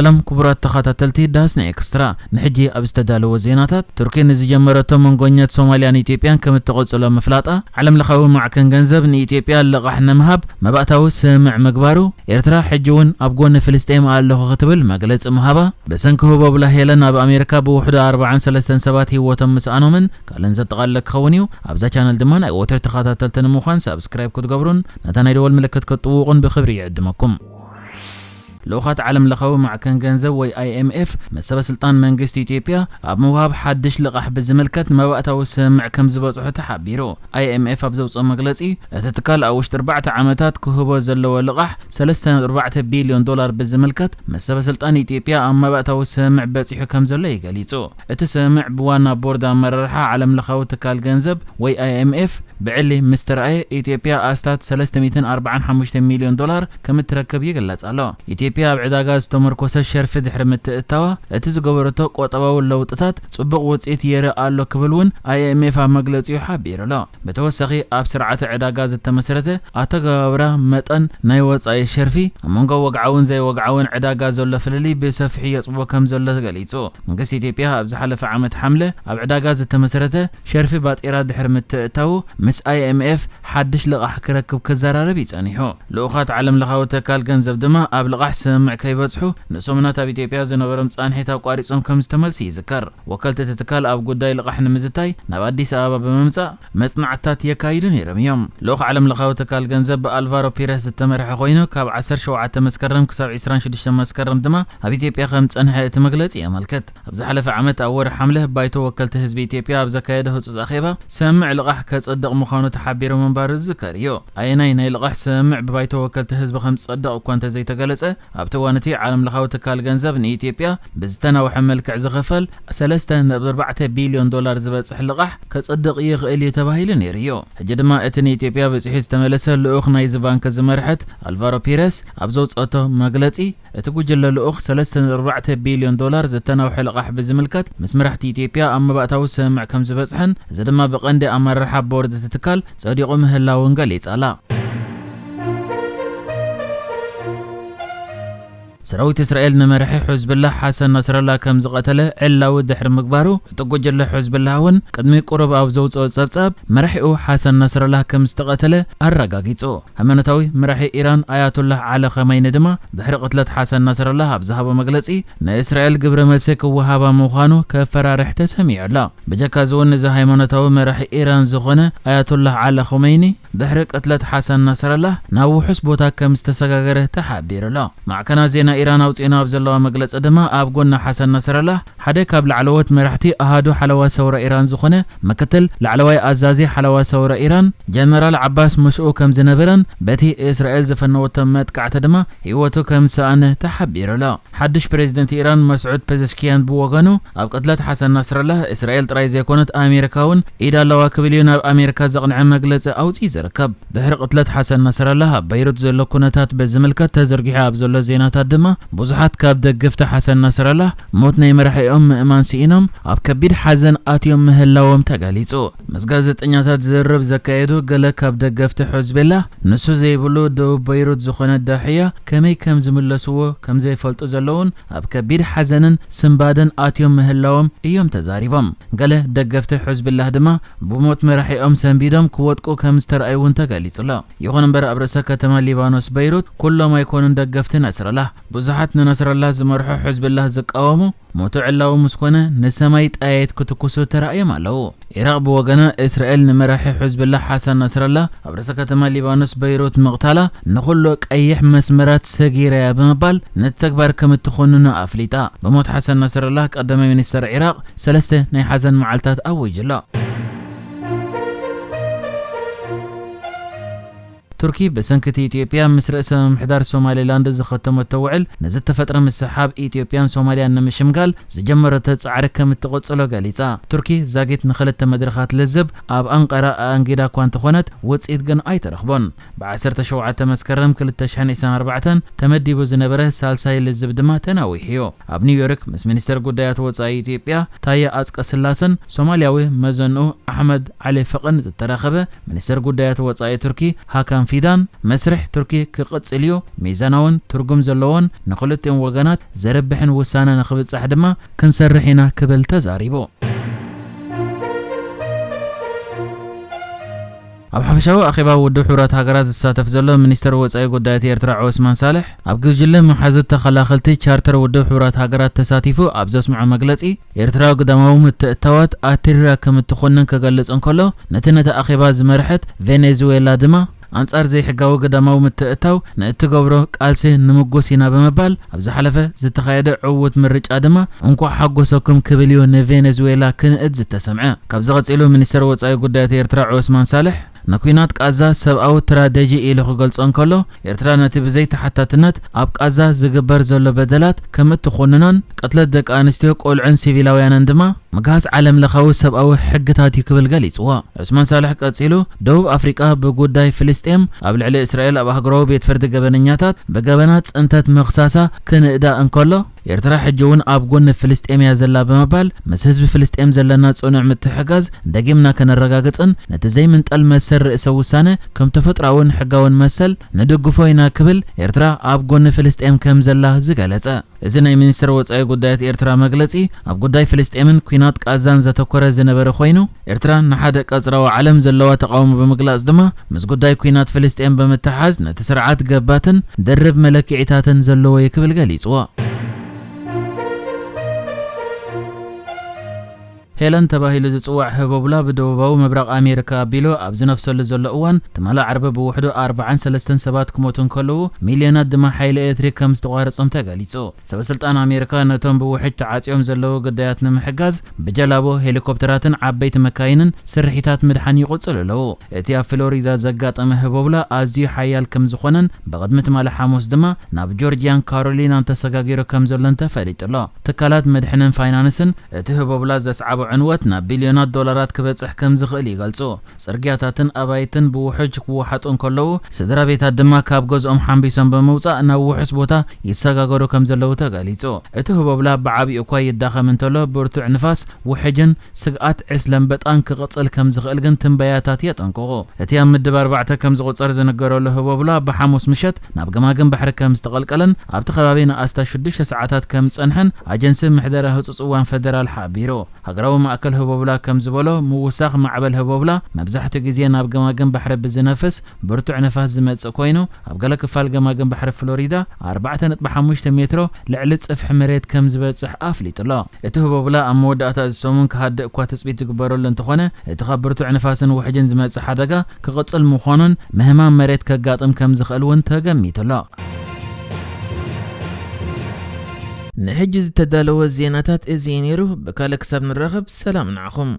ሰላም ክቡራት ተኸታተልቲ ዳስና ኤክስትራ፣ ንሕጂ ኣብ ዝተዳለወ ዜናታት፣ ቱርኪ ንዝጀመረቶ መንጎኛት ሶማልያን ኢትዮጵያን ከም እትቕጽሎ ምፍላጣ፣ ዓለም ለኻዊ ማዕከን ገንዘብ ንኢትዮጵያ ልቓሕ ንምሃብ መባእታዊ ስምምዕ ምግባሩ፣ ኤርትራ ሕጂ እውን ኣብ ጎኒ ፍልስጤም ኣለኹ ክትብል መግለጺ ምሃባ፣ ብሰንኪ ህቦብላ ሄለን ኣብ ኣሜሪካ ብውሕዱ ኣርባዓን ሰለስተን ሰባት ህይወቶም ምስኣኖምን ካልእን ዘጠቓለለ ክኸውን እዩ። ኣብዛ ቻነል ድማ ናይ ወትሩ ተኸታተልቲ ንምዃን ሳብስክራይብ ክትገብሩን ነታ ናይ ደወል ምልክት ክትጥውቑን ብኽብሪ ይዕድመኩም። ልኡኻት ዓለም ለኻዊ ማዕከን ገንዘብ ወይ ኣይ ኤም ኤፍ ምስ ሰበ ስልጣን መንግስቲ ኢትዮጵያ ኣብ ምውሃብ ሓድሽ ልቓሕ ብዝምልከት መባእታዊ ስምምዕ ከም ዝበጽሑ ተሓቢሩ። ኣይ ኤም ኤፍ ኣብ ዘውፅኦ መግለፂ፣ እቲ ትካል ኣብ ውሽጢ ኣርባዕተ ዓመታት ክህቦ ዘለዎ ልቓሕ ሰለስተ ነጥቢ ኣርባዕተ ቢልዮን ዶላር ብዝምልከት ምስ ሰበ ስልጣን ኢትዮጵያ ኣብ መባእታዊ ስምምዕ በፂሑ ከም ዘሎ እዩ ገሊፁ። እቲ ስምምዕ ብዋና ቦርድ ኣመራርሓ ዓለም ለኻዊ ትካል ገንዘብ ወይ ኣይ ኤም ኤፍ ብዕሊ ምስ ተረኣየ፣ ኢትዮጵያ ኣስታት ሰለስተ ሚእትን ኣርባዓን ሓሙሽተ ሚልዮን ዶላር ከም እትረክብ ይግለጽ ኣሎ። ኢትዮጵያ ኣብ ዕዳጋ ዝተመርኮሰ ሸርፊ ድሕሪ ምትእትታዋ፣ እቲ ዝገበረቶ ቁጠባዊ ለውጥታት ጽቡቕ ውጽኢት የርኢ ኣሎ ክብል እውን ኣይ ኤም ኤፍ ኣብ መግለጺኡ ሓቢሩ ኣሎ። ብተወሳኺ፣ ኣብ ስርዓተ ዕዳጋ ዝተመስረተ ኣተገባብራ፣ መጠን ናይ ወጻኢ ሸርፊ፣ ኣብ መንጎ ወግዓውን ዘይወግዓውን ዕዳጋ ዘሎ ፍልልይ ብሰፊሑ የጽብቦ ከም ዘሎ ተገሊጹ። መንግስቲ ኢትዮጵያ ኣብ ዝሓለፈ ዓመት ሓምለ ኣብ ዕዳጋ ዝተመስረተ ሸርፊ ባጤራ ድሕሪ ምትእትታዉ፣ ምስ ኣይ ኤም ኤፍ ሓድሽ ልቓሕ ክረክብ ክዘራረብ እዩ ጸኒሑ። ልኡኻት ዓለም ለኻዊ ትካል ገንዘብ ድማ ኣብ ልቓሕ ስምምዕ ከይበጽሑ ንሰሙናት ኣብ ኢትዮጵያ ዝነበሮም ጻንሒት ኣቋሪጾም ከም ዝተመልሱ ይዝከር። ወከልቲ እቲ ትካል ኣብ ጉዳይ ልቓሕ ንምዝታይ ናብ ኣዲስ ኣበባ ብምምጻእ መጽናዕትታት የካይዱ ነይሮም እዮም። ልኡኽ ዓለም ለኻዊ ትካል ገንዘብ ብኣልቫሮ ፒረስ ዝተመርሐ ኮይኑ፣ ካብ ዓሰርተ ሸውዓተ መስከረም ክሳብ ዕስራን ሽዱሽተን መስከረም ድማ ኣብ ኢትዮጵያ ከም ዝጸንሐ እቲ መግለጺ የመልክት። ኣብ ዝሓለፈ ዓመት ኣብ ወርሒ ሓምለ ባይቶ ወከልቲ ህዝቢ ኢትዮጵያ ኣብ ዘካየዶ ህጹጽ ኣኼባ፣ ስምምዕ ልቓሕ ከጽድቕ ምዃኑ ተሓቢሩ ምንባሩ ዝዝከር እዩ። ኣየናይ ናይ ልቓሕ ስምምዕ ብባይቶ ወከልቲ ህዝቢ ከም ዝጸድቕ እኳ እንተዘይተገለጸ፣ ኣብቲ እዋን እቲ ዓለም ለኻዊ ትካል ገንዘብ ንኢትዮጵያ ብዝተናውሐ መልክዕ ዝኽፈል ሰለስተ ነጥቢ ኣርባዕተ ቢልዮን ዶላር ዝበጽሕ ልቓሕ ከጽድቕ ይኽእል እዩ ተባሂሉ ነይሩ እዩ። ሕጂ ድማ እቲ ንኢትዮጵያ በጺሑ ዝተመለሰ ልኡኽ ናይዚ ባንክ ዝመርሐት ኣልቫሮ ፒረስ ኣብ ዘውጸቶ መግለጺ፣ እቲ ጉጅለ ልኡኽ ሰለስተ ነጥቢ ኣርባዕተ ቢልዮን ዶላር ዘተናውሐ ልቓሕ ብዝምልከት ምስ መራሕቲ ኢትዮጵያ ኣብ መባእታዊ ስምምዕ ከም ዝበጽሐን፣ እዚ ድማ ብቐንዲ ኣመራርሓ ቦርድ እቲ ትካል ጸዲቑ ምህላውን ገሊጻ ኣላ። ሰራዊት እስራኤል ንመራሒ ሕዝብላህ ሓሰን ናስረላህ ከም ዝቐተለ ዕላዊ ድሕሪ ምግባሩ፣ እቲ ጉጅለ ሕዝብላህ እውን ቅድሚ ቁሩብ ኣብ ዘውፅኦ ጸብጻብ፣ መራሒኡ ሓሰን ናስረላህ ከም ዝተቐተለ ኣረጋጊጹ። ሃይማኖታዊ መራሒ ኢራን ኣያቶላህ ዓሊ ኸመይኒ ድማ ድሕሪ ቅትለት ሓሰን ናስረላህ ኣብ ዝሃቦ መግለጺ፣ ንእስራኤል ግብረ መልሲ ክወሃባ ምዃኑ ከፈራርሕ ተሰሚዑ ኣሎ። ብጀካ እዚ እውን፣ እዚ ሃይማኖታዊ መራሒ ኢራን ዝኾነ ኣያቶላህ ዓሊ ኸመይኒ ድሕሪ ቅትለት ሓሰን ናስረላህ ናብ ውሑስ ቦታ ከም ዝተሰጋገረ ተሓቢሩ ኣሎ። ማዕከናት ዜና ኢራን ኣውፂኦን ኣብ ዘለዋ መግለፂ ድማ፣ ኣብ ጎኒ ሓሰን ናስረላህ ሓደ ካብ ላዕለዎት መራሕቲ ኣሃዱ ሓለዋ ሰውራ ኢራን ዝኾነ ምክትል ላዕለዋይ ኣዛዚ ሓለዋ ሰውራ ኢራን ጀነራል ዓባስ ምስኡ ከም ዝነበረን በቲ እስራኤል ዝፈነወቶ መጥቃዕቲ ድማ ህይወቱ ከም ዝሰኣነ ተሓቢሩ ኣሎ። ሓድሽ ፕሬዝደንት ኢራን መስዑድ ፔዘሽኪያን ብወገኑ፣ ኣብ ቅትለት ሓሰን ናስረላህ እስራኤል ጥራይ ዘይኮነት ኣሜሪካ እውን ኢድ ኣለዋ ክብል እዩ ናብ ኣሜሪካ ዘቕንዐ መግለጺ ኣውጺኡ ዝርከብ። ድሕሪ ቅትለት ሓሰን ናስረላህ ኣብ በይሩት ዘሎ ኩነታት በዝምልከት ተዘርጊሑ ኣብ ዘሎ ዜናታት ድማ፣ ብዙሓት ካብ ደገፍቲ ሓሰን ናስረላህ ሞት ናይ መራሒኦም ምእማን ስኢኖም ኣብ ከቢድ ሓዘን ኣትዮም ምህላዎም ተገሊጹ። ምስ ጋዜጠኛታት ዝርርብ ዘካየዱ ገለ ካብ ደገፍቲ ሕዝቤላህ፣ ንሱ ዘይብሉ ደቡብ በይሩት ዝኾነ ዳሕያ ከመይ ከም ዝምለስዎ ከም ዘይፈልጡ ዘለውን ኣብ ከቢድ ሓዘንን ስንባደን ኣትዮም ምህላዎም እዮም ተዛሪቦም። ገለ ደገፍቲ ሕዝብላህ ድማ ብሞት መራሒኦም ሰንቢዶም ክወድቁ ከም ዝተረኣዩ እውን ተገሊጹ ኣሎ። ይኹን እምበር፣ ኣብ ርእሰ ከተማ ሊባኖስ በይሩት ኩሎም ኣይኮኑን ደገፍቲ ነስረላህ። ብዙሓት ንነስረላህ ዝመርሑ ሕዝብላህ ዝቃወሙ፣ ሞቱ ዕላዊ ምስ ኮነ ንሰማይ ጠያይት ክትኩሱ ተራእዮም ኣለዉ። ኢራቕ ብወገና፣ እስራኤል ንመራሒ ሕዝብላህ ሓሳን ናስረላህ ኣብ ርእሰ ከተማ ሊባኖስ በይሩት ምቕታላ ንኹሉ ቀይሕ መስመራት ሰጊራ እያ ብምባል ነቲ ተግባር ከም እትኾንኖ ኣፍሊጣ። ብሞት ሓሳን ናስረላህ ቀዳማይ ሚኒስተር ኢራቕ ሰለስተ ናይ ሓዘን መዓልታት ኣዊጁ ኣሎ። ቱርኪ ብሰንኪ እቲ ኢትዮጵያ ምስ ርእሰ ምምሕዳር ሶማሌላንድ ዝኸተመቶ ውዕል ንዝተፈጥረ ምስሕሓብ ኢትዮጵያን ሶማልያን ንምሽምጋል ዝጀመረቶ ጻዕሪ ከም እትቕጽሎ ገሊጻ። ቱርኪ ዛጊት ንኽልተ መድረኻት ልዝብ ኣብ ኣንቃራ ኣኣንጊዳ እኳ እንተኾነት፣ ውጽኢት ግን ኣይተረኽቦን። ብዓሰርተ ሸውዓተ መስከረም ክልተ ሽሕን ዕስራን ኣርባዕተን ተመዲቡ ዝነበረ ሳልሳይ ልዝብ ድማ ተናዊሑ እዩ። ኣብ ኒውዮርክ ምስ ሚኒስተር ጉዳያት ወጻኢ ኢትዮጵያ ታየ ኣጽቀስላሰን ሶማልያዊ መዘንኡ ኣሕመድ ዓሊ ፈቕን ዝተራኸበ ሚኒስተር ጉዳያት ወጻኢ ቱርኪ ሃካን ፊዳን፣ መስርሕ ቱርኪ ክቕጽል እዩ፣ ሚዛናውን ትርጉም ዘለዎን ንኽልቲኦም ወገናት ዘርብሕን ውሳነ ንኽብጻሕ ድማ ክንሰርሕ ኢና ክብል ተዛሪቡ። ኣብ ሓፈሻዊ ኣኼባ ውድብ ሕቡራት ሃገራት ዝሳተፍ ዘሎ ሚኒስተር ወጻኢ ጉዳያት ኤርትራ ዑስማን ሳልሕ፣ ኣብ ጉጅለ መሓዙት ተኸላኸልቲ ቻርተር ውድብ ሕቡራት ሃገራት ተሳቲፉ ኣብ ዘስምዖ መግለጺ፣ ኤርትራ ግዳማዊ ምትእትታዋት ኣትሪራ ከም እትኾንን ክገልጽ እንከሎ፣ ነቲ ነቲ ኣኼባ ዝመርሐት ቬኔዙዌላ ድማ ኣንጻር ዘይሕጋዊ ግዳማዊ ምትእትታው ንእትገብሮ ቃልሲ ንምጉስ ኢና ብምባል፣ ኣብ ዝሓለፈ ዝተኻየደ ዕዉት ምርጫ ድማ እንኳዕ ሓጎሰኩም ክብል እዩ ንቬኔዙዌላ ክንእድ ዝተሰምዐ። ካብዚ ቀጺሉ ሚኒስተር ወጻኢ ጉዳያት ኤርትራ ዑስማን ሳልሕ ንኲናት ቃዛ ሰብኣዊ ትራጀዲ ኢሉ ክገልጾ እንከሎ፣ ኤርትራ ነቲ ብዘይ ተሓታትነት ኣብ ቃዛ ዝግበር ዘሎ በደላት ከም እትኾንኖን ቅትለት ደቂ ኣንስትዮ፣ ቆልዑን ሲቪላውያንን ድማ ምግሃስ ዓለም ለኻዊ ሰብኣዊ ሕግታት እዩ ክብል ገሊጽዎ። ዑስማን ሳልሕ ቀጺሉ፣ ደቡብ ኣፍሪቃ ብጉዳይ ፍልስጤም ኣብ ልዕሊ እስራኤል ኣብ ኣህጉራዊ ቤት ፍርዲ ገበነኛታት ብገበናት ጽንተት ምኽሳሳ ክንእዳ እንከሎ፣ ኤርትራ ሕጂ እውን ኣብ ጎኒ ፍልስጤም እያ ዘላ ብምባል፣ ምስ ህዝቢ ፍልስጤም ዘለና ጽኑዕ ምትሕጋዝ ደጊምና ከነረጋግጽን ነቲ ዘይምንጠል መሰል ርእሰ ውሳነ ከም ተፈጥሮኣውን ሕጋውን መሰል ንድግፎ ኢና ክብል ኤርትራ ኣብ ጎኒ ፍልስጤም ከም ዘላ ዝገለጸ። እዚ ናይ ሚኒስትር ወጻኢ ጉዳያት ኤርትራ መግለጺ ኣብ ጉዳይ ፍልስጤምን ኲናት ቃዛን ዘተኮረ ዝነበረ ኮይኑ፣ ኤርትራ ንሓደ ቀጽራዊ ዓለም ዘለዋ ተቃውሞ ብምግላጽ ድማ፣ ምስ ጉዳይ ኲናት ፍልስጤም ብምትሓዝ ነቲ ስርዓት ገባትን ድርብ መለክዒታትን ዘለዎ እዩ ክብል ገሊጽዎ። ሄለን ተባሂሉ ዝጽዋዕ ህቦብላ ብደቡባዊ ምብራቕ ኣሜሪካ ኣቢሉ ኣብ ዝነፍሰሉ ዘሎ እዋን፣ ትማሊ ዓርቢ ብውሕዱ ኣርባዓን ሰለስተን ሰባት ክሞቱ እንከለዉ፣ ሚልዮናት ድማ ሓይሊ ኤሌክትሪክ ከም ዝተቋረጾም ተገሊጹ። ሰበስልጣን ኣሜሪካ ነቶም ብውሕጅ ተዓጽዮም ዘለዉ ግዳያት ንምሕጋዝ ብጀላቦ፣ ሄሊኮፕተራትን ዓበይቲ መካይንን ስርሒታት ምድሓን ይቕጽሉ ኣለዉ። እቲ ኣብ ፍሎሪዳ ዘጋጠመ ህቦብላ ኣዝዩ ሓያል ከም ዝኾነን ብቕድሚ ትማሊ ሓሙስ ድማ ናብ ጆርጂያን ካሮሊናን ተሰጋጊሩ ከም ዘሎን ተፈሊጡ ኣሎ። ትካላት መድሕንን ፋይናንስን እቲ ህቦብላ ዘስዓቦ ዕንወት ናብ ቢልዮናት ዶላራት ክበጽሕ ከም ዝኽእል ይገልጹ። ጽርግያታትን ኣባይትን ብውሕጅ ክወሓጡ እንከለዉ፣ ስድራ ቤታት ድማ ካብ ገዝኦም ሓምቢሶም ብምውጻእ ናብ ውሑስ ቦታ ይሰጋገሩ ከም ዘለዉ ተገሊጹ። እቲ ህቦብላ ብዓቢኡ እኳ ይዳኸም እንተሎ፣ ብርቱዕ ንፋስ፣ ውሕጅን ስግኣት ዕስለን በጣን ክቕጽል ከም ዝኽእል ግን ትንበያታት የጠንቅቑ። እቲ ኣብ ምድብ ኣርባዕተ ከም ዝቑጸር ዝንገረሉ ህቦብላ ብሓሙስ ምሸት ናብ ገማግም ባሕሪ ከም ዝተቐልቀለን ኣብቲ ከባቢ ንኣስታት ሽዱሽተ ሰዓታት ከም ዝጸንሐን ኣጀንሲ ምሕደራ ህጹጽ እዋን ፈደራል ሓቢሩ። ሃገራዊ ማእከል ህቦብላ ከም ዝበሎ፣ ምውሳኽ ማዕበል ህቦብላ መብዛሕትኡ ግዜ ናብ ገማግም ባሕሪ ብዝነፍስ ብርቱዕ ንፋስ ዝመጽእ ኮይኑ፣ ኣብ ገለ ክፋል ገማግም ባሕሪ ፍሎሪዳ ኣርባዕተ ነጥቢ ሓሙሽተ ሜትሮ ልዕሊ ጽፍሒ መሬት ከም ዝበጽሕ ኣፍሊጡ ኣሎ። እቲ ህቦብላ ኣብ መወዳእታ እዚ ሰሙን ክሃድእ እኳ ትጽቢት ዝግበረሉ እንተኾነ፣ እቲ ካብ ብርቱዕ ንፋስን ውሕጅን ዝመጽእ ሓደጋ ክቕጽል ምዃኑን ምህማም መሬት ከጋጥም ከም ዝኽእል እውን ተገሚቱ ኣሎ። ንሕጂ ዝተዳለወ ዜናታት እዚ እዩ ነይሩ። ብካልእ ክሳብ ንራኸብ፣ ሰላም ንዓኹም።